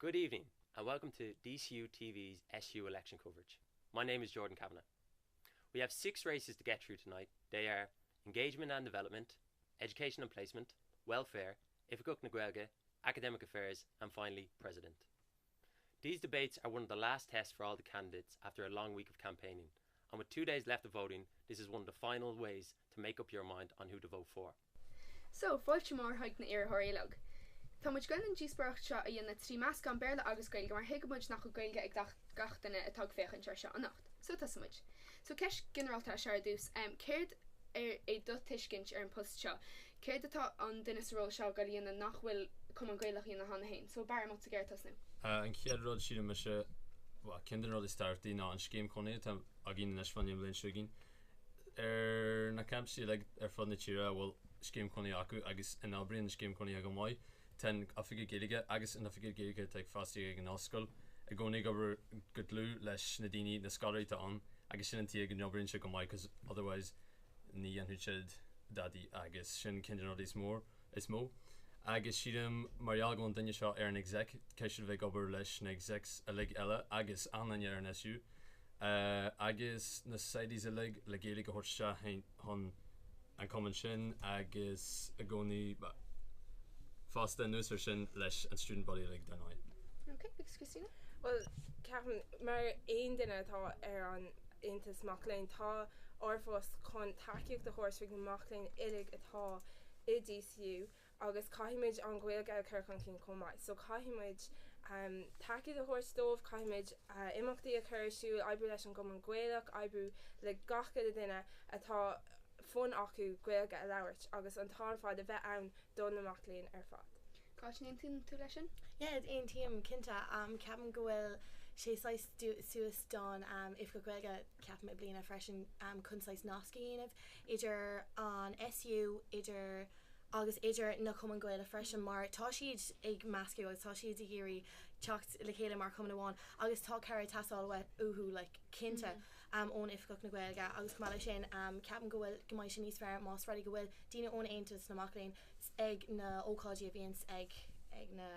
Good evening and welcome to DCU TV's SU election coverage. My name is Jordan Kavanagh. We have 6 races to get through tonight. They are engagement and development, education and placement, welfare, Oifigeach na Gaeilge, academic affairs and finally president. These debates are one of the last tests for all the candidates after a long week of campaigning and with 2 days left of voting, this is one of the final ways to make up your mind on who to vote for. So, fáilte mhór chuig na iarrthóirí uilig. Tá muid chun an díospóireacht seo a dhéanamh trí meascán Béarla agus Gaeilge mar thuigeann muid nach bhfuil Gaeilge ag gach duine atá ag féachaint ar seo anocht. So, tosóidh muid. So, ceist ginearálta seo ar dtús, céard é do tuiscint ar an post seo? Céard atá an duine sa ról seo ag dul a dhéanamh nach bhfuil Cumann Gaelach a dhéanamh cheana féin? So, Barra, má tá tú ag iarraidh tosnú. An chéad rud, sílim mise, bhuel, ceann de na rudaí is tábhachtaí ná an scéim cónaithe atá againn anois fán mbliain seo chugainn. Ar na campaisí uilig ar fud na tíre a bhfuil scéim cónaithe acu agus a n-oibríonn an scéim cónaithe go maith, tá an Oifigeach Gaeilge agus an Oifigeach Gaeilge atá ag fostaithe ag an ollscoil i gcónaí ag obair go dlúth leis na daoine, na scoláirí atá ann agus sin an tuige go n-oibríonn sé go maith cos otherwise ní dhéanfadh siad dadaí agus sin ceann de na rudaí is mór, is mó. Agus sílim mar gheall go bhfuil an duine seo ar an exec, caithfidh siad a bheith ag obair leis na execs uilig eile agus an duine ar an SU. agus na societies uilig le Gaeilge a thabhairt isteach chun an cumann sin agus i gcónaí fosta anuas ar sin leis an student body uilig dar ndóigh. Ok, agus Christina? Bhuel, ceapaim, mar aon duine atá ar an Aontas Mac Léinn, tá ár bpost chun tacaíocht a thabhairt chuig na mac léinn uilig atá i DCU agus caithfidh muid an Ghaeilge a chur chun cinn chomh maith. So caithfidh muid tacaíocht a thabhairt dóibh, caithfidh muid imeachtaí a chur ar siúl, oibriú leis an gCumann Gaelach, oibriú le gach uile duine atá fonn acu Gaeilge a labhairt agus an t-am ar fad a bheith ann do na mac léinn ar fad. Cáit, an aontaíonn tú leis sin? Yeah, aontaím, cinnte. Ceapaim go bhfuil sé saghas suas don Oifigeach Gaeilge, ceapaim, i mbliana freisin chun saghas nasc a dhéanamh idir an SU, idir agus idir na Cumainn Gaelacha freisin mar tá siad ag meascadh agus tá siad ag iarraidh teacht le chéile mar chumann amháin agus tá cabhair ag teastáil uathu like cinnte ón Oifigeach na Gaeilge agus chomh maith leis sin ceapaim go bhfuil go mbeidh sé níos fearr más rud é go bhfuil daoine ón Aontas na Mac Léinn ag na ócáidí a bhíonns ag ag na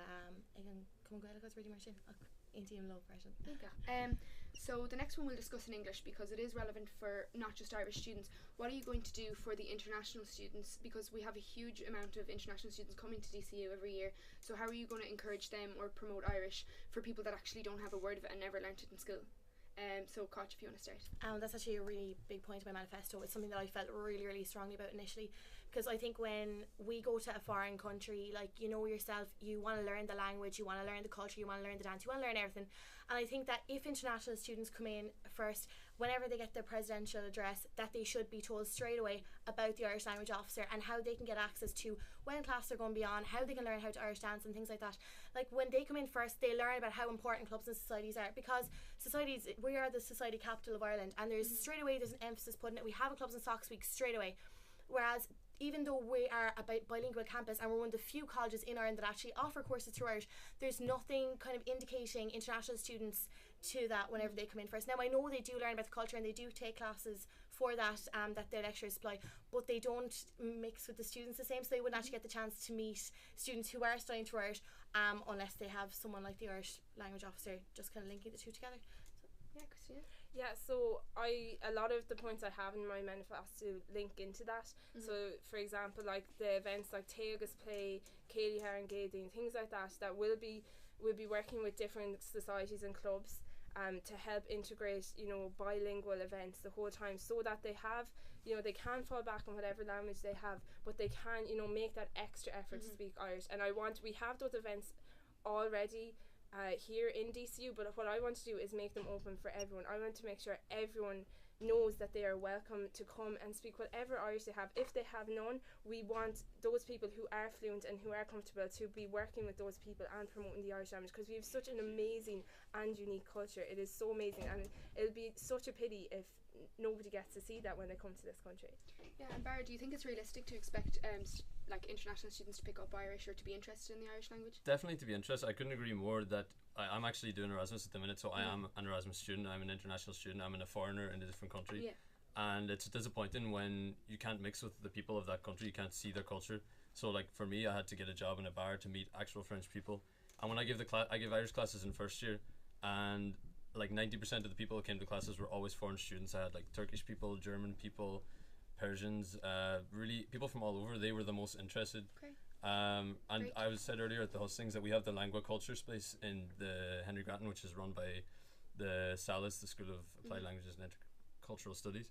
ag an Cumann Gaelach agus rudaí mar sin ach aontaím leo freisin. Iontach. So the next one we'll discuss in English because it is relevant for not just Irish students. What are you going to do for the international students because we have a huge amount of international students coming to DCU every year. So how are you going to encourage them or promote Irish for people that actually don't have a word of it and never learnt it in school? Um, so Cáit, if you want to start. Um, that's actually a really big point of my manifesto. It's something that I felt really, really strongly about initially because I think when we go to a foreign country, like you know yourself, you want to learn the language, you want to learn the culture, you want to learn the dance, you want to learn everything. And I think that if international students come in first, whenever they get their presidential address, that they should be told straight away about the Irish language officer and how they can get access to when class they're going to be on, how they can learn how to Irish dance and things like that. Like when they come in first, they learn about how important clubs and societies are because societies we are the society capital of Ireland and there's mm -hmm. straight away there's an emphasis put in it. We have a clubs and socks week straight away. Whereas even though we are a bilingual campus and we're one of the few colleges in Ireland that actually offer courses through Irish, there's nothing kind of indicating international students to that whenever they come in first. Now I know they do learn about the culture and they do take classes for that um, that their lecturers supply, but they don't mix with the students the same, so they wouldn't actually get the chance to meet students who are studying through Irish um, unless they have someone like the Irish language officer just kind of linking the two together. So, yeah, Christina. Yeah, so I a lot of the points I have in my manifesto link into that. Mm -hmm. So for example, like the events like Tae agus Plé, Céilí ar an gCéadaoin, things like that that will be we'll be working with different societies and clubs um, to help integrate you know bilingual events the whole time so that they have you know they can fall back on whatever language they have but they can you know make that extra effort mm -hmm. to mm-hmm. speak Irish and I want we have those events already uh, here in DCU but what I want to do is make them open for everyone I want to make sure everyone knows that they are welcome to come and speak whatever Irish they have if they have none we want those people who are fluent and who are comfortable to be working with those people and promoting the Irish language because we have such an amazing and unique culture it is so amazing and it'll be such a pity if nobody gets to see that when they come to this country. Yeah, and Barra, do you think it's realistic to expect um, like international students to pick up Irish or to be interested in the Irish language? Definitely to be interested. I couldn't agree more that I, I'm actually doing Erasmus at the minute, so I am an Erasmus student. I'm an international student. I'm in a foreigner in a different country. Yeah. And it's disappointing when you can't mix with the people of that country, you can't see their culture. So like for me, I had to get a job in a bar to meet actual French people. And when I give the cla- I give Irish classes in first year, and like 90% of the people who came to classes were always foreign students. I had like Turkish people, German people, Persians, uh, really people from all over. They were the most interested. Okay. Um, and Great. I was said earlier at the hustings that we have the Langua Culture Space in the Henry Grattan, which is run by the SALIS, the School of Applied Mhm. Languages and Intercultural Studies.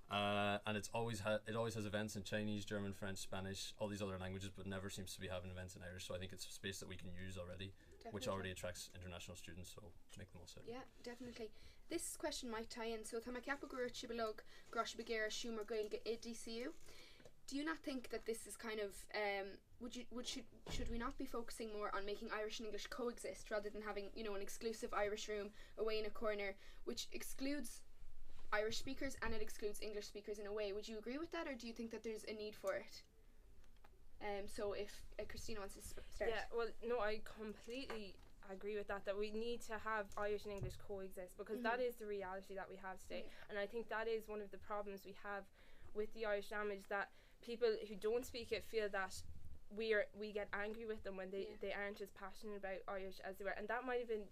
Uh, and it's always ha- it always has events in Chinese, German, French, Spanish, all these other languages, but never seems to be having events in Irish. So I think it's a space that we can use already, which Definitely. already attracts international students. So make the most of it. Yeah, definitely. This question might tie in. So tá mé ag ceapadh gur dúirt sibh uilig go raibh sibh ag iarraidh seomra Gaeilge i DCU. Do you not think that this is kind of um, would you would should should we not be focusing more on making Irish and English coexist rather than having you know an exclusive Irish room away in a corner which excludes Irish speakers and it excludes English speakers in a way. Would you agree with that or do you think that there's a need for it? Um, so if uh, Christina wants to sp- start. Yeah, well, no, I completely agree with that that we need to have Irish and English coexist because that Mhm. is the reality that we have today Yeah. and I think that is one of the problems we have with the Irish language that people who don't speak it feel that we are we get angry with them when they, Yeah. they aren't as passionate about Irish as they were and that might have been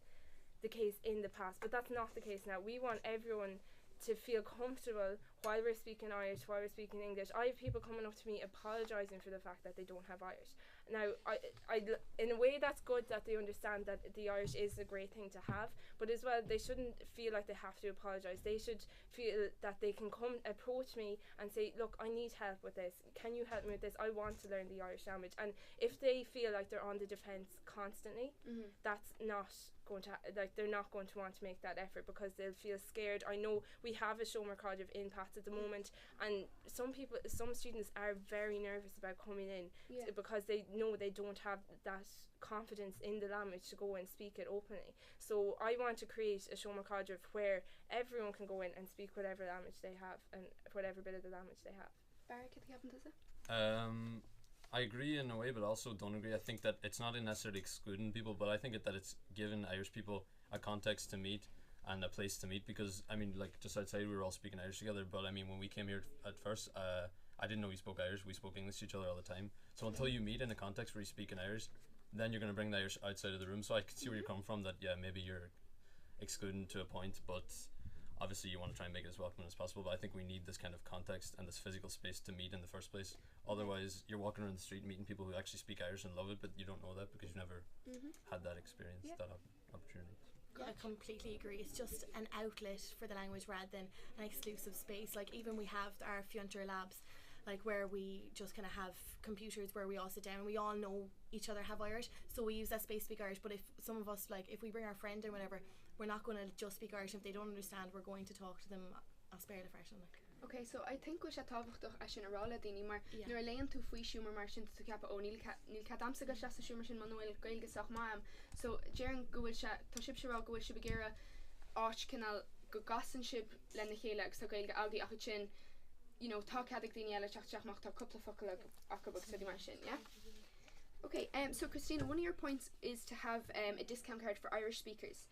the case in the past but that's not the case now we want everyone to feel comfortable while we're speaking Irish while we're speaking English I have people coming up to me apologizing for the fact that they don't have Irish now I, I in a way that's good that they understand that the Irish is a great thing to have but as well they shouldn't feel like they have to apologize they should feel that they can come approach me and say look I need help with this can you help me with this I want to learn the Irish language and if they feel like they're on the defense constantly Mm-hmm. that's not going to like they're not going to want to make that effort because they'll feel scared I know we have a Seomra Caidrimh in Pats at the moment and some people some students are very nervous about coming in Yeah. because they know they don't have that confidence in the language to go and speak it openly so I want to create a Seomra Caidrimh where everyone can go in and speak whatever language they have and whatever bit of the language they have Barry, cad a cheapann tusa? Um, I agree in a way, but also don't agree. I think that it's not in necessarily excluding people, but I think it, that it's given Irish people a context to meet and a place to meet because I mean, like just outside we were all speaking Irish together, but I mean, when we came here at first, uh, I didn't know we spoke Irish. We spoke English to each other all the time. So until you meet in a context where you speak in Irish, then you're gonna bring the Irish outside of the room. So I can see where you're coming from. That yeah, maybe you're excluding to a point, but obviously you want to try and make it as welcoming as possible. But I think we need this kind of context and this physical space to meet in the first place. Otherwise, you're walking around the street meeting people who actually speak Irish and love it, but you don't know that because you've never Mm-hmm. had that experience, Yeah. that op- opportunity. Yeah, I completely agree. It's just an outlet for the language rather than an exclusive space. Like even we have our Fiontar labs, like where we just kind of have computers where we all sit down and we all know each other have Irish, so we use that space to speak Irish. But if some of us like if we bring our friend in, whatever, we're not going to just speak Irish. If they don't understand, we're going to talk to them as Béarla freisin. Like Okay, so I think go bhfuil sé tábhachtach é sin a rá le daoine mar Yeah. nuair a léann tú faoi seomra mar sin tú ceapadh ó níl níl cead a'msa dul isteach sa seomra sin muna bhfuil Gaeilge sách maith a'm. So déarfainn go bhfuil sé tá sibhse ag rá go bhfuil sibh ag iarraidh áit cineál go gcasann sibh lena chéile agus tá Gaeilge agaibh ach ansin you know, tá cead ag daoine eile teacht isteach má tá cúpla focal acu agus rudaí mar sin, yeah? Okay, um, so Christina, one of your points is to have um, a discount card for Irish speakers.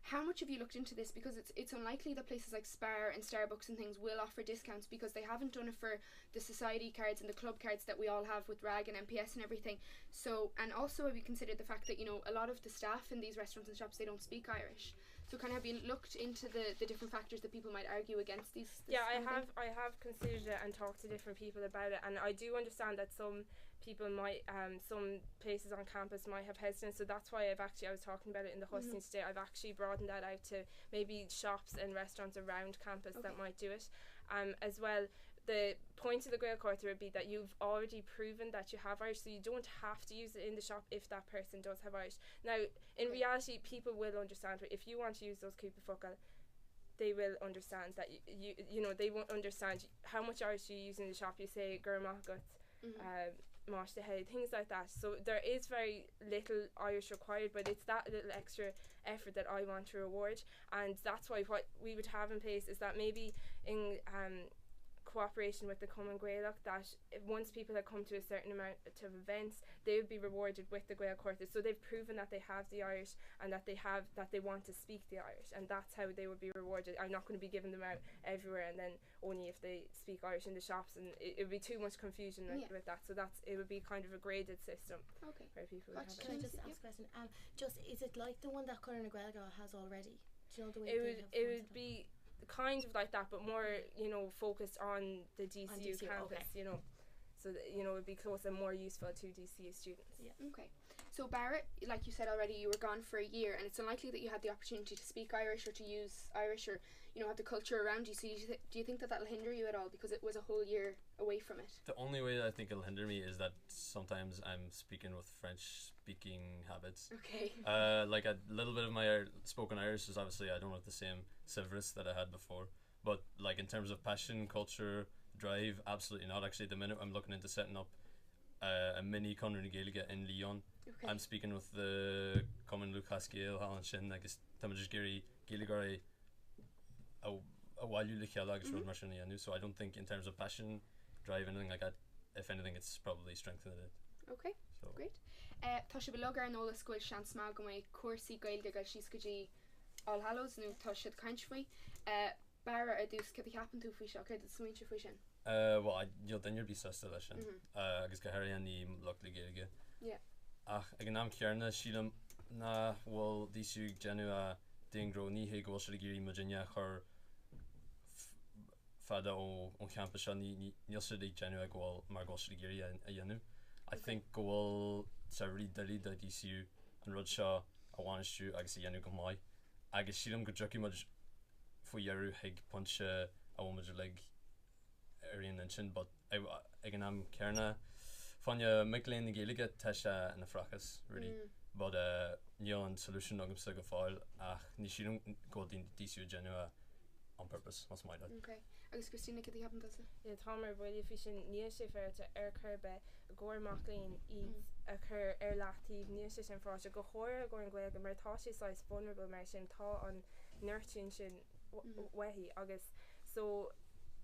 How much have you looked into this? Because it's it's unlikely that places like Spar and Starbucks and things will offer discounts because they haven't done it for the society cards and the club cards that we all have with RAG and MPS and everything. So, and also have you considered the fact that, you know, a lot of the staff in these restaurants and shops, they don't speak Irish. So kind of have you looked into the, the different factors that people might argue against these? This yeah, I kind of thing? have I have considered it and talked to different people about it, and I do understand that some people might um some places on campus might have hesitance so that's why I've actually I was talking about it in the Mhm. hustings today I've actually broadened that out to maybe shops and restaurants around campus that Okay. might do it um as well the point of the Gaelchárta would be that you've already proven that you have Irish so you don't have to use it in the shop if that person does have Irish now in Okay. reality people will understand if you want to use those cúpla focal they will understand that you, you you know they won't understand how much Irish you use in the shop you say gur maith agat Mhm. um, mash the head, things like that. So there is very little Irish required, but it's that little extra effort that I want to reward, and that's why what we would have in place is that maybe in um, cooperation with the Cumann Gaelach that once people had come to a certain amount of events, they would be rewarded with the Gaelchárta. So they've proven that they have the Irish and that they have that they want to speak the Irish and that's how they would be rewarded. I'm not going to be giving them out everywhere and then only if they speak Irish in the shops and it, it would be too much confusion yeah. with that. So that's it would be kind of a graded system. Okay. Where people would have Can I just ask a question? Um, just is it like the one that Conor Gaelga has already? Do you know the way it would it would be kind of like that, but more you know focused on the DCU, on DCU campus. Okay. You know, so that, you know it'd be close and more useful to DCU students. Yeah. Okay. So Barrett, like you said already, you were gone for a year, and it's unlikely that you had the opportunity to speak Irish or to use Irish or you know have the culture around you. So you th do you think that that'll hinder you at all because it was a whole year away from it? The only way that I think it'll hinder me is that sometimes I'm speaking with French speaking habits. Okay. Uh, like a little bit of my spoken Irish is obviously I don't have the same severus that I had before. But like in terms of passion, culture, drive, absolutely not. Actually, the minute I'm looking into setting up uh, a mini Conor Gaeliga in Lyon, okay. I'm speaking with the Common Lucas Gael Alan Shin agus tá just Gary Gaeilgeoirí a bhailiú le chéile agus rud mar sin a dhéanamh, so I don't think in terms of passion, drive, anything like that, if anything it's probably strengthened it. Okay, so. great. Uh, tá sibh uilig ar an eolas go bhfuil seans maith go mbeidh cúrsaí Gaeilge ag dul síos go dtí All Hallows nó tá siad ag caint faoi. Uh, Barra ar dtús céard a cheapann tú faoi seo, céard do smaointe faoi sin? Uh, well, níl duine ar bith sásta leis sin mm -hmm. uh, agus go háirithe ní lucht na Gaeilge. Yeah. Ach ag an am céanna sílim nach bhfuil DCU ag déanamh a d'aon ghnó ní hé go bhfuil siad ag iarraidh muidinne a chur fada ón champas seo níl siad ag déanamh é go bhfuil mar go bhfuil siad ag iarraidh a dhéanamh. I think go bhfuil sé really doiligh do DCU an rud seo a bhainistiú agus a dhéanamh go maith agus sílim go dtiocfaidh muid faoi dheireadh chuig pointe a bhfuil muid uilig ar aon intinn but ag an am céanna fá choinne mic léinn na Gaeilge tá sé ina phracas really mm. but uh, níl an solution agamsa go fóill ach ní sílim go bhfuil DCU ag déanamh é on purpose más maith leat. Okay. Agus Christina céard a cheapann tusa? Yeah, tá mé ar buile faoi sin níl sé féaráilte ar chor ar bith i gcomhair mac léinn iad mm. a chur ar leataobh níl sé sin féaráilte go háirithe i gcomhair an Ghaeilge mar tá sé saghas vulnerable mar sin tá an neart sin mm. uaithi agus so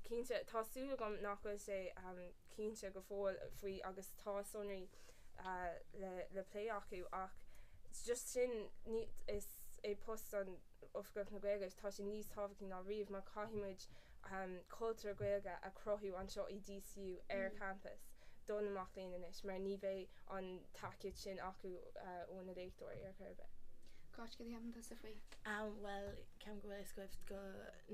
cinnte tá súil agam nach bhfuil sé um, cinnte go fóill faoi agus tá sonraí uh, le, le plé acu ach just sin ní is é post an Oifigeach na Gaeilge tá sé níos tábhachtaí ná riamh mar caithfidh muid um, cultúr Gaeilge a chruthú anseo i DCU ar mm. campus do na mic léinn anois mar ní bheidh an tacaíocht sin acu uh, ó na léachtóirí ar chor ar bith. Cáit céard a cheapann tusa faoi? Um, well ceapaim go bhfuil a fhios agaibh go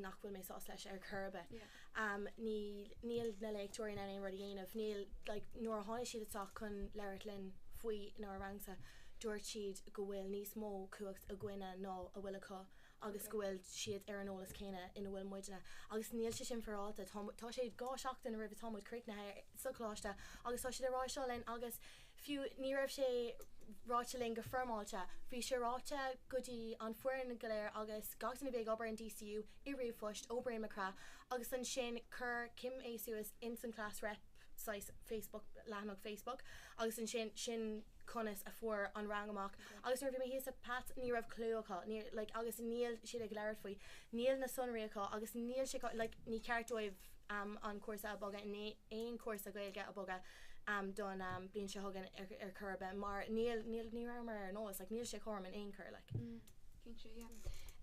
nach bhfuil mé sásta leis ar chor ar bith. Yeah. Um, níl níl na léachtóirí in ann aon rud a dhéanamh. Níl like, nuair a tháinig siad isteach chun labhairt linn faoi inár rangsa, dúirt siad go bhfuil níos mó cumhacht againne ná a bhfuil acu agus go bhfuil siad ar an eolas céanna ina bhfuil muidne. Agus níl sé sin féaráilte. Tá tá sé 2 seachtain roimh atá muid críochnaithe sa choláiste agus tá siad ag rá seo linn agus fiú ní raibh sé ráite linn go foirmeáilte. Bhí sé ráite go dtí an foireann go léir agus gach duine a bhí ag obair in DCU i ríomhphost ó Brian MacCraith agus ansin chuir Kim é suas ins an class rep saghas Facebook leathanach Facebook agus ansin sin conas a fuair an rang amach agus nuair a bhí mé thíos i Pats ní raibh clue acu ní like agus níl siad ag labhairt faoi níl na sonraí acu agus níl sé like ní ceart dóibh um, an cúrsa a bogadh in aon cúrsa Gaeilge a bogadh um, don um, bliain seo chugainn ar, ar chor ar bith mar níl níl ní rabhamar ar an eolas like, níl sé cothrom in aon chor like. Mm, cinnte, yeah.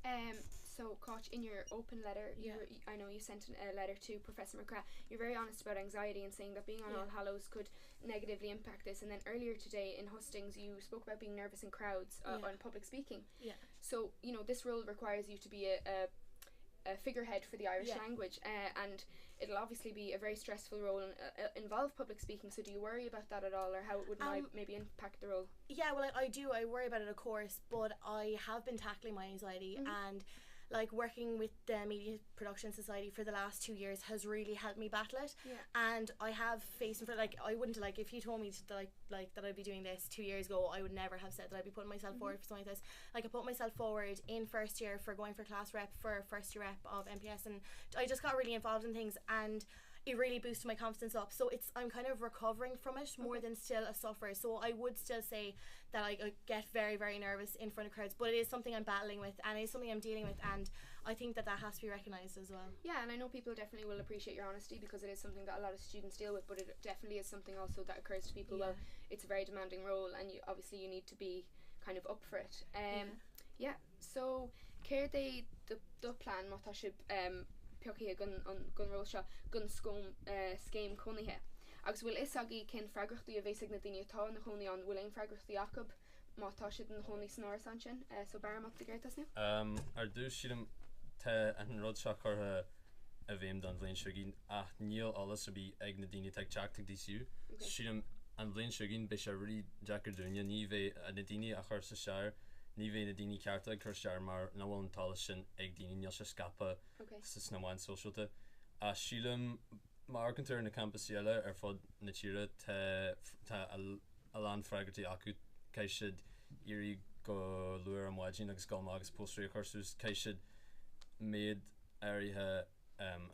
Um, so, Cáit, in your open letter, you Yeah. were, I know you sent a letter to Professor MacCraith. You're very honest about anxiety and saying that being on Yeah. All Hallows could negatively impact this. And then earlier today in hustings, you spoke about being nervous in crowds uh, Yeah. on public speaking. Yeah. So, you know, this role requires you to be a, a a figurehead for the Irish Yeah. language uh, and it'll obviously be a very stressful role and uh, uh, involve public speaking so do you worry about that at all or how it would Um, maybe impact the role Yeah, well, I, I do. I worry about it, of course, but I have been tackling my anxiety Mm-hmm. and like working with the Media Production Society for the last 2 years has really helped me battle it. Yeah. And I have faced for like I wouldn't like if you told me to like like that I'd be doing this 2 years ago, I would never have said that I'd be putting myself Mm-hmm. forward for something like this. Like I put myself forward in first year for going for class rep for first year rep of MPS and I just got really involved in things and It really boosted my confidence up. So it's I'm kind of recovering from it more okay. than still a sufferer. So I would still say that I, I get very very nervous in front of crowds, but it is something I'm battling with and it is something I'm dealing with and I think that that has to be recognized as well. Yeah, and I know people definitely will appreciate your honesty because it is something that a lot of students deal with, but it definitely is something also that occurs to people yeah. well it's a very demanding role and you obviously you need to be kind of up for it. Um, yeah. yeah so céard é do, do plean má tá sibh um, pioctha don, an, don ról seo don scóm, uh, scéim cónaithe. Agus bhfuil fhios agaibh cén freagrachtaí a bheas ag na daoine atá ina chónaí ann, bhfuil aon freagrachtaí acu má tá siad ina chónaí san árasán sin? Uh, so Barra má tá tú ag iarraidh tosnú? Um, ar dtús sílim tá an rud seo curtha i bhfeidhm don bhliain seo chugainn ach níl eolas ar bith ag na daoine atá ag teacht ag DCU. Okay. Sílim an bhliain seo chugainn beidh sé really deacair dúinne, ní bheidh na daoine a chuir isteach air, ní bheidh na daoine cearta ag cur isteach air mar nach bhfuil an t-eolas sin ag daoine, níl sé scaipthe okay. sna meáin sóisialta. Ach sílim má amharcann tú ar na campasaí eile ar fud na tíre tá tá a lán freagrachtaí acu, caithfidh siad éirí go luath ar maidin agus dul amach agus póstaerí a chur suas, caithfidh siad méid áirithe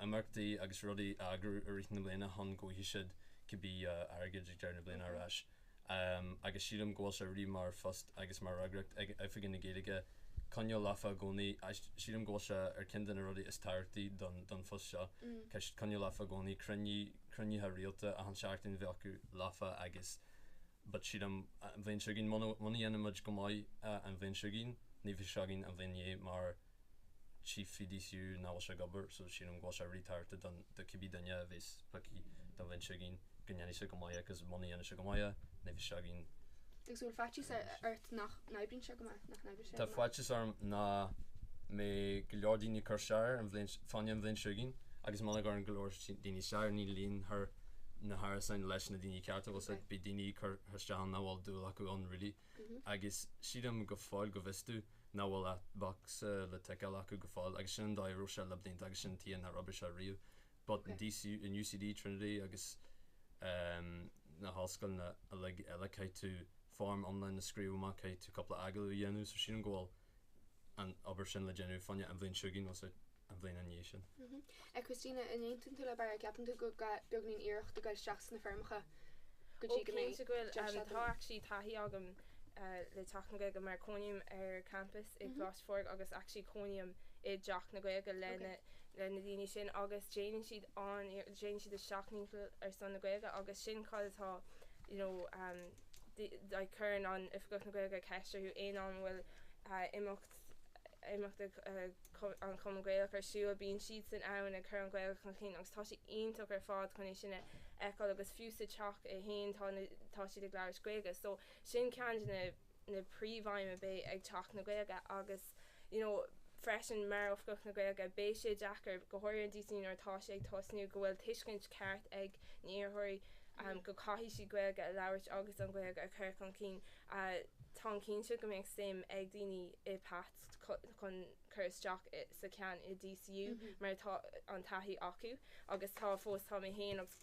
imeachtaí agus rudaí a eagrú i rith na bliana chun go bhfaighidh siad cibé airgead ag deireadh na bliana ar ais. Agus sílim go bhfuil sé really mar phost agus mar fhreagracht ag Oifigigh na Gaeilge coinneáil leofa i gcónaí. Sílim go bhfuil sé ar ceann de na rudaí is tábhachtaí don phost seo. Caithfidh siad coinneáil leofa i gcónaí, cruinnithe rialta achan seachtain bheith acu leofa agus but sílim an bhliain seo chugainn, muna ndéanann muid go maith an bhliain seo chugainn, ní bheidh sé againn an bhliain i ndiaidh mar tchífidh DCU nach bhfuil sé ag obair so sílim go bhfuil sé really tábhachtach don do cibé duine a bheas pioctha don bhliain seo chugainn go ndéanfaidh sé go maith agus muna ndéanann sé go maith ní bheidh sé againn. Agus bhfuil faitíos ort nach n-oibríonn sé go maith, nach n-oibreoidh sé Tá go maith? faitíos orm nach mbeidh go leor daoine ag cur isteach air an bhliain fá choinne an bhliain seo chugainn agus muna gcuireann go leor daoine isteach air ní líonfar na hárasáin leis na daoine cearta bhfuil 's agat beidh daoine ag cur isteach ann nach bhfuil dúil acu ann really agus sílim go fóill go bhfios domh nach bhfuil ach bocsa le ticeáil acu go fóill agus sin an dóigh a raibh sé le blianta agus sin an tuige nár oibrigh sé riamh. But in DCU, in UCD, Trinity agus ehm na hollscoileanna uilig eile caithfidh tú form iomlán a scríobh amach, caithfidh tú cúpla agallamh a dhéanamh so sílim go bhfuil an obair sin le déanamh fá choinne an bhliain seo chugainn nó an bhliain ina dhiaidh sin. Eh Christina, an aontaíonn tú le Barra, ceapann tú go gcaithfidh beagáinín iarracht a ghoil isteach sna foirmeacha go dtí go mbeidh Cinnte go bhfuil deis agat? tá actually taithí agam le Teach na Gaeilge mar cónaím ar campus i gColáiste Phádraig agus actually cónaím i dTeach na Gaeilge le na le na daoine sin agus déanann siad an déanann siad a seacht ndícheall ar son na Gaeilge agus sin cad atá you know um, like cuireann an Oifigeach na Gaeilge ceist orthu aon am a bhfuil uh, imeacht imeacht ag an Chumann Gaelach ar siúl, bíonn siadsan ann ag cur an Ghaeilge chun cinn agus tá sé iontach ar fad chun é sin a fheiceáil agus fiú sa teach é féin tá na tá siad ag labhairt Gaeilge so sin ceann de na na príomhaidhm a bheidh ag Teach na Gaeilge agus you know freisin mar Oifigeach na Gaeilge beidh sé deacair go háirithe in DCU nuair atá sé ag tosnú go bhfuil tuiscint ceart ag na iarrthóirí um, go caithfidh siad Gaeilge a labhairt agus an Ghaeilge a chur chun cinn. Uh, táim cinnte go mbeidh suim ag daoine i PATS chun cur isteach sa cheann i DCU mar tá an taithí acu agus tá fós tá mé féin agus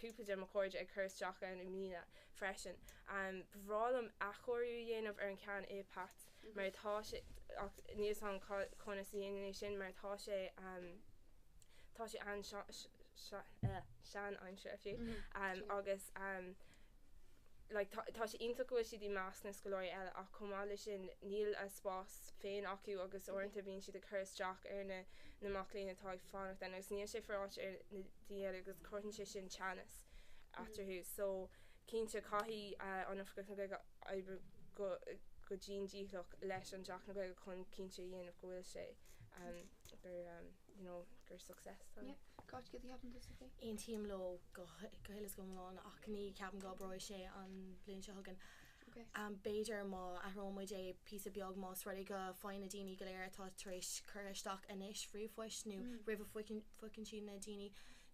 cúpla de mo chairde ag cur isteach ann i mbliana freisin. Ba bhreá liom athchóiriú a dhéanamh ar an cheann i PATS mar tá sé ach níl 'fhios a'm conas a dhéanann é sin mar tá sé tá sé an sean-aimseartha fiú agus like tá tá sé iontach go bhfuil siad i measc na scoláirí eile ach chomh maith leis sin níl a spás féin acu agus uaireanta bíonn siad ag cur isteach ar na na mac léinn atá ag fanacht ann agus níl sé féaráilte ar na daoine eile agus cruthaíonn sé sin teannas eatarthu so cinnte caithfidh an Oifigeach na Gaeilge oibriú go go dian dícheallach leis an dTeach na Gaeilge chun cinnte a dhéanamh go bhfuil sé gur you know gur success tá. Yeah. Cáit, céard a cheapann tusa faoi? Aontaím leo go huile is go hiomlán ach ní ceapaim go oibreoidh sé an bhliain seo chugainn. Okay. B'fhéidir má athróidh muid é píosa beag más rud é go faigheann na daoine go léir atá tar éis cur isteach anois ríomhphoist nó roimh a bhfaigheann siad na daoine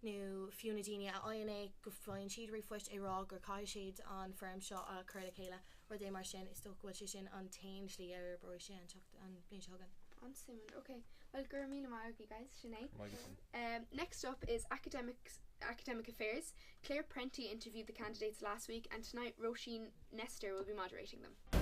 nó fiú na daoine a fhaigheann é go faigheann siad ríomhphoist ag rá gur caithfidh siad an foirm seo a chur le chéile rud é mar sin is dócha go bhfuil sé sin an t-aon slí ar oibreoidh sé an an bhliain seo chugainn. An-suimiúil. Ok. Well, go raibh míle maith agaibh guys, sin é. Maith agat. Um, next up is academics, academic affairs. Claire Prenty interviewed the candidates last week and tonight Roisin Nestor will be moderating them.